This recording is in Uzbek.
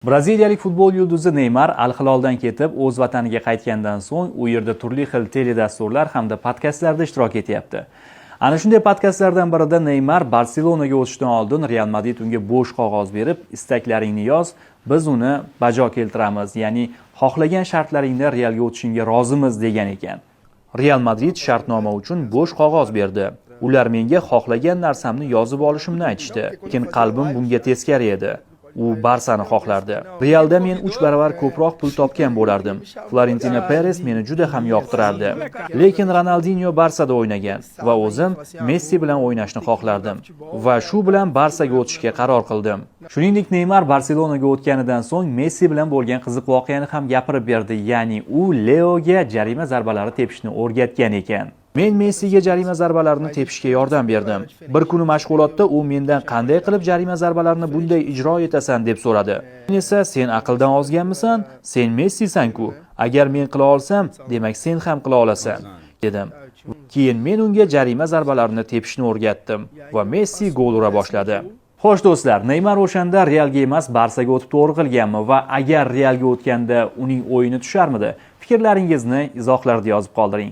Braziliyalik futbol yulduzi Neymar Al-Hiloldan ketib, o'z vataniga qaytgandan so'ng u yerda turli xil teledasturlar hamda podkastlarda ishtirok etyapti. Ana shunday podkastlardan birida Neymar Barselonaga o'tishdan oldin Real Madrid unga bo'sh qog'oz berib, "Istaklaringni yoz, biz uni bajo keltiramiz, ya'ni xohlagan shartlaringda Realga o'tishingga rozimiz", degan ekan. Real Madrid shartnoma uchun bo'sh qog'oz berdi. Ular menga xohlagan narsamni yozib olishimni aytishdi, lekin qalbim bunga teskari edi. U Barsani xohlardi. Realda men 3 barobar ko'proq pul topgan bo'lardim. Florentino Perez meni juda ham yoqtirardi. Lekin Ronaldinho Barsada o'ynagan va o'zim Messi bilan o'ynashni xohlardim. Va shu bilan Barsaga o'tishga qaror qildim. Shuningdek, Neymar Barselonaga o'tganidan so'ng Messi bilan bo'lgan qiziq voqeani ham gapirib berdi, ya'ni u Leoga jarima zarbalari tepishni o'rgatgan ekan. Men Messiga jarima zarbalarini tepishga yordam berdim. Bir kuni mashg'ulotda u mendan qanday qilib jarima zarbalarini bunday ijro etasan deb so'radi. Men esa sen aqldan ozganmisan? Sen Messisan-ku. Agar men qila olsam, demak sen ham qila olasan, dedim. Keyin men unga jarima zarbalarini tepishni o'rgatdim va Messi gol ura boshladi. Xo'sh do'stlar, Neymar o'shanda Realga emas, Barsaga o'tib to'g'ri qilganmi va agar Realga o'tganda uning o'yini tusharmidi? Fikrlaringizni izohlarda yozib qoldiring.